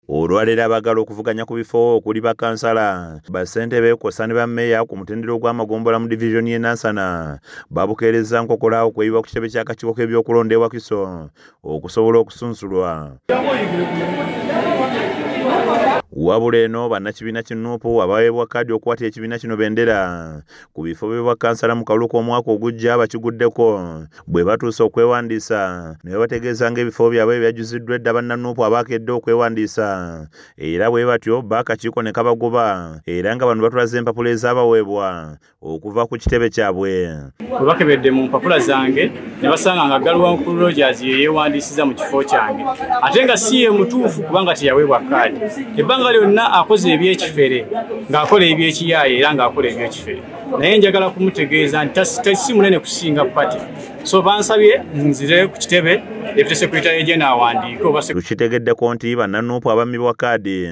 Olwaleero abaagala okuvuganya ku bifo okuli bakansala, bassentebe kw'ossa ne bammeeya ku mutendera ogw'amagombola mu divizoni y'e Nansana babukeerezza nkokola okweyiwa ku kitebe ky'akakiiko k'ebyokulonda e Wakiso okusobola okusunsulwa. Wabula eno bannakibiina ki NUP abaweebwa kaadi okukwata ekibiina kino bendera ku bifo by'obwakansala mu kalulu k'omwaka ogujja bakiguddeko bwe batuuse okwewandiisa ne babategeeza ng'ebifo byabwe byajjuziddwa edda banna-NUP abaakedde okwewandiisa era bwe batyo baakakiiko ne kabagoba era nga bano batulaze empapula ezaabaweebwa okuva ku kitebe kyabwe. Bwe bakebedde mu mpapula zange ne basanga nga Galiwankulu Rogers ye yeewandiisiza mu kifo kyange ate nga si ye mutuufu kubanga teyaweebwa kaadi. Ebbanga lyonna akoze ebyekifere ng'akola ebyekiyaaye era ng'akola ebyekifere, naye njagala kumutegeeza nti si munene kusinga party. So bansabye nzire ku kitebe deputy secretary general awandiike oba tukitegeddeko nti banna-NUP abammibwa kaadi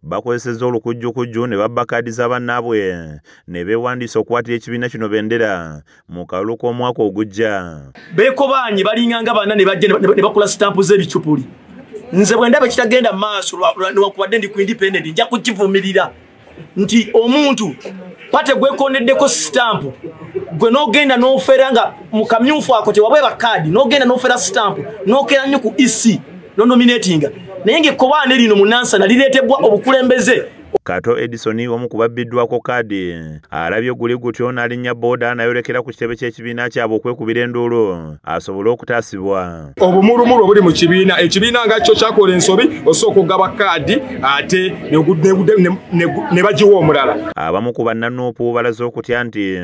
bakozesezza olukujjukujju ne babba kaadi za bannaabwe ne beewandiisa okukwatira ekibiina kino bendera mu kalulu k'omwaka ogujja. Beekobaanye balinganga banna ne bajja ne bakola sitampu z'ebicupuli. Nze bwe ndaba ekitagenda mu maaso newankubadde ndi ku independent nja kukivumirira nti omuntu pate gwekondeddeko sitampu gwe n'ogenda n'ofera nga mu kamyufu ako tewabweba kaadi n'ogenda n'ofera sitampu n'okera nnyo ku EC n'onominatinga, naye ng'ekkobaane lino mu Nansana lireetebwa obukulembeze. Kato Edison omu ku babbiddwako kaadi alabye guli gutyo n'alinnya booda n'ayolekera ku kitebe ky'ekibiina kyabwe okwekubira enduulu asobole okutaasibwa. Obumulumulu obuli mu kibiina, ekibiina nga kyo kyakola ensobi osooka okugaba kaadi ate ne bagiwa omulala. Abamu ku banna-NUP balaze okutya nti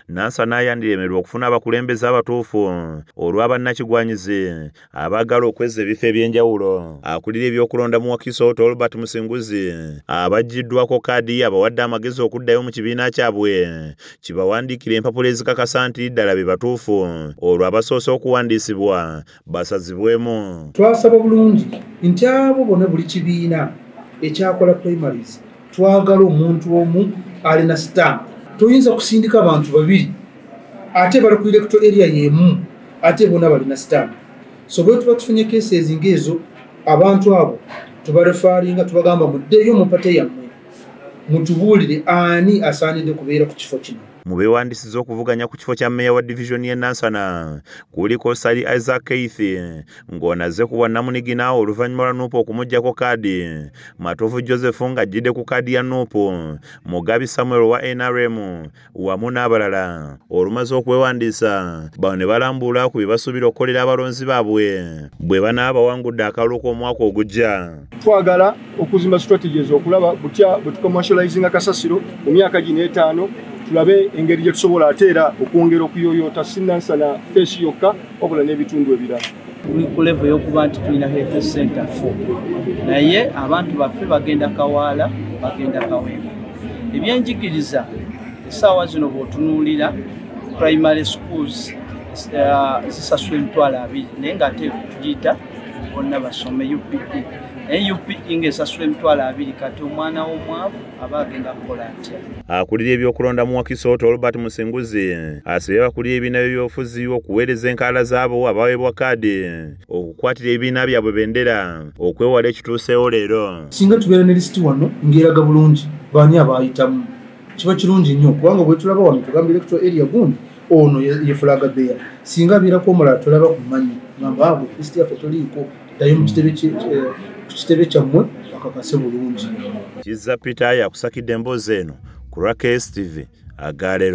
Nansana yandiremerwa okufuna abakulembeze abatuufu olw'abannakigwanyizi abaagala okwezza ebifo eby'enjawulo. Akulira ebyokulonda mu Wakiso Tolbert Musinguzi abaggiddwako kaadi abawadde amagezi okuddayo mu kibiina kyabwe kibawandiikira empapula ezikakasa nti ddala be batuufu olwo abasoose okuwandiisibwa basazibwemu. Twasaba bulungi nti abo bonna buli kibiina ekyakola primaries twagala omuntu omu alina stamp. Toyinza kusindika abantu babiri ate bali ku electoral area y'emu ate bonna balina stamp. So bwe tuba tufunye cases ng'ezo abantu abo tubarefaringa tubagamba muddeyo mu pate yammwe mutubuulire ani asaanidde kubeera ku kifo kino. Mu beewandiisizza okuvuganya ku kifo kya mmeeya wa divizoni y'e Nansana kuliko Sali Isaac Keith ng'ono azze ku bwannamunigina oluvannyuma lwa NUP okumuggyako kaadi, Matovu Joseph ng'ajjidde ku kaadi ya NUP, Mugabi Samuel wa NRM wamu n'abalala. Olumaze okwewandiisa bano ne balambula ku bye basuubira okukolera abalonzi baabwe bwe banaaba bawangudde akalulu k'omwaka ogujja. Twagala okuzimba strategies okulaba butya bwe tucommercializinga kasasiro mu myaka gino etaano, tulabe engeri gye tusobola ate era okwongera okuyoyoota si Nansana feesi yokka wabula n'ebitundu ebirala. Tuli ku level y'okuba nti tulina health center 4 naye abantu baffe bagenda Kawaala, bagenda Kawempe. Ebyenjigiriza essaawa zino bw'otunuulira primary schools zisasula 20,000 naye ng'ate tugiyita bonna basome UPE, naye UPE ng'esasula 20,000 kati omwana w'omwavu aba agenda kukola atya? Akulira ebyokulonda mu Wakiso Tolbert Musinguzi asabye abakulira ebibiina by'ebyobufuzi okuweereza enkalala zaabo abaweebwa kaadi okukwatira ebibiina byabwe bendera okwewala ekituuseewo leero. Singa tubeera ne lisiti wano ng'eraga bulungi baani abaayitamu kiba kirungi nnyo kubanga bwe tulaba wano tugamba electoral area gundi ono ye flag bearer, singa abeerako omulala tolaba ku mannya ngamba abo lisiti yaffe toliiko, ddayo mu kitebe kyammwe bakakase bulungi. Kizza Peter yakusakidde emboozi eno ku lwa KSTV agaleero.